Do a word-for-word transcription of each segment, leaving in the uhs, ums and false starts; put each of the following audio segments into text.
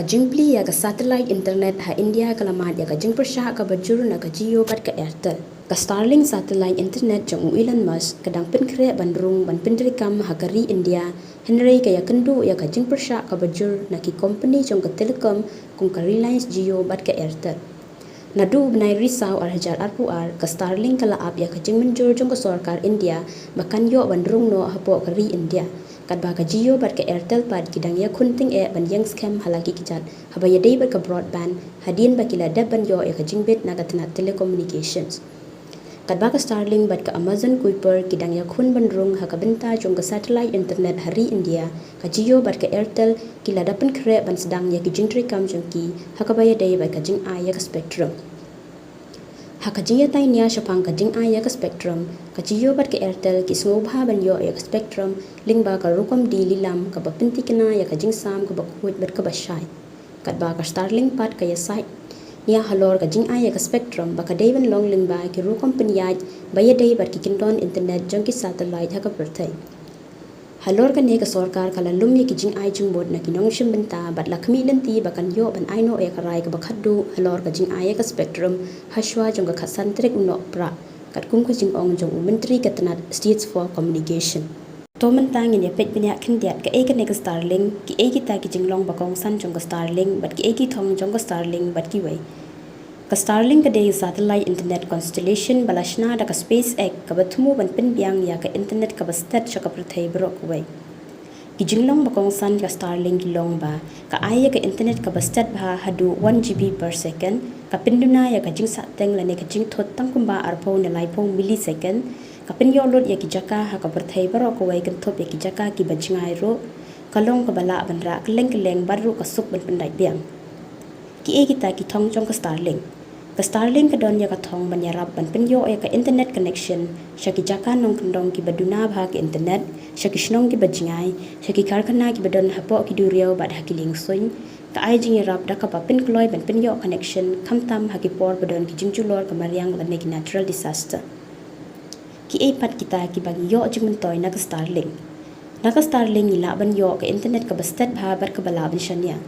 Jingplie ïa ka satellite internet ha India ka la mad ïa ka jingpyrshah kaba jur na ka Jio bad ka Airtel. Ka Starlink satellite internet jong u Elon Musk ka dang pynkhreh ban rung ban pyntreikam ha ka ri India, hynrei ka ïakynduh ïa ka jingpyrshah kaba jur na ki kompani jong ka telecom kum ka Reliance Jio bad ka Airtel. Naduh u bnai Risaw ar hajar arphew ar, ka Starlink ka la ap ïa ka jingmynjur jong ka sorkar India ba kan ïoh ban rung noh hapoh ka ri India. Katba ka Jio bad ka Airtel pat ki dang ïakhun tyngeh ban ïeng skhem ha la ki kjat haba ïadei bad ka broadband, hadien ba ki la dep ban ïoh ïa ka jingbit na ka tnat telecommunications. Katba ka Starlink bad ka Amazon Kuiper ki dang ïakhun ban rung ha ka bynta jong ka satellite internet ha ri India, ka Jio bad ka Airtel ki la da pynkhreh ban sdang ïa ki jingtreikam jong ki ha kaba ïadei bad ka jingai ïa ka spectrum. Ha ka jingïatai nia shaphang ka jingai ïa ka spectrum, ka Jio bad ka Airtel ki sngewbha ban ïoh ïa ka spectrum lyngba ka rukom die lilam kaba pyntikna ïa ka jingsam kaba khuid bad kaba shai. Katba ka Starlink pat ka ïasaid nia halor ka jingai ïa ka spectrum ba ka dei ban long lyngba ki rukom pynïaid ba ïadei bad ki kyndon internet jong ki satellite ha ka pyrthei. Halor kane ka sorkar ka la lum ïa ki jingai jingmut na ki nongshim bynta bad la khmih lynti ba kan ïoh ban ai noh ïa ka rai kaba khatduh halor ka jingai ïa ka spectrum ha shuwa jong ka khatsan tarik u Nohprah, katkum ka jingong jong u Myntri ka tnat States for Communication. To mynta ngin ïa peit bniah khyndiat kaei kane ka Starlink, kiei kita ki jinglong ba kongsan jong ka Starlink bad kiei ki thong jong ka Starlink bad kiwei. Ka Starlink ka dei satellite internet constellation ba la shna da ka SpaceX kaba thmu ban pynbiang ïa ka internet kaba stet sha ka pyrthei baroh kawei. Ki jinglong ba kongsan ka Starlink ki long ba ka ai ïa ka internet kaba stet bha haduh one G B per second, ka pynduna ïa ka jingsahteng lane ka jingthut tang kumba arphew ne laiphew millisecond, ka pynïoh lut ïa ki jaka ha ka pyrthei baroh kawei kynthup ïa ki jaka kiba jngai ruh, ka long kaba lah ban rah kylleng kylleng bad ruh ka suk ban pyndait biang. Kiei kita ki thong jong ka Starlink? Ka Starlink ka don ïa ka thong ban ïarap ban pynïoh ïa ka internet connection sha ki jaka nongkyndong kiba duna bha ka internet, sha ki shnong kiba jngai, sha ki karkhana kiba don hapoh ki duriaw bad ha ki liengsuiñ. Ka ai jingïarap da kaba pynkloi ban pynïoh connection khamtam ha ki por ba don ki jingjulor ka mariang lane ki natural disaster. Kiei pat kita kiba ngi ïoh jingmyntoi na ka Starlink? Na ka Starlink ngi lah ban ïoh ka internet kaba stet bha bad kaba lah ban shaniah.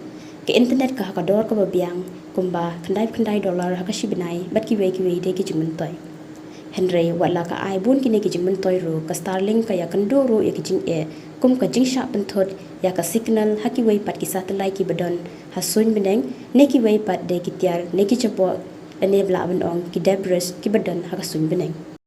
Ka internet ka ha ka dor kaba biang, kumba khyndai khyndai dollar ha ka shi bnai bad kiwei kiwei de ki jingmyntoi. Hynrei wat la ka ai bun kine ki jingmyntoi ruh, ka Starlink ka ïakynduh ruh ïa ki jingeh kum ka jingshah pynthut ïa ka signal ha kiwei pat ki satellite kiba don ha suiñ bneng, ne kiwei pat de ki tiar ne ki jaboh, lane ba lah ban ong ki debris kiba don ha ka suiñ bneng.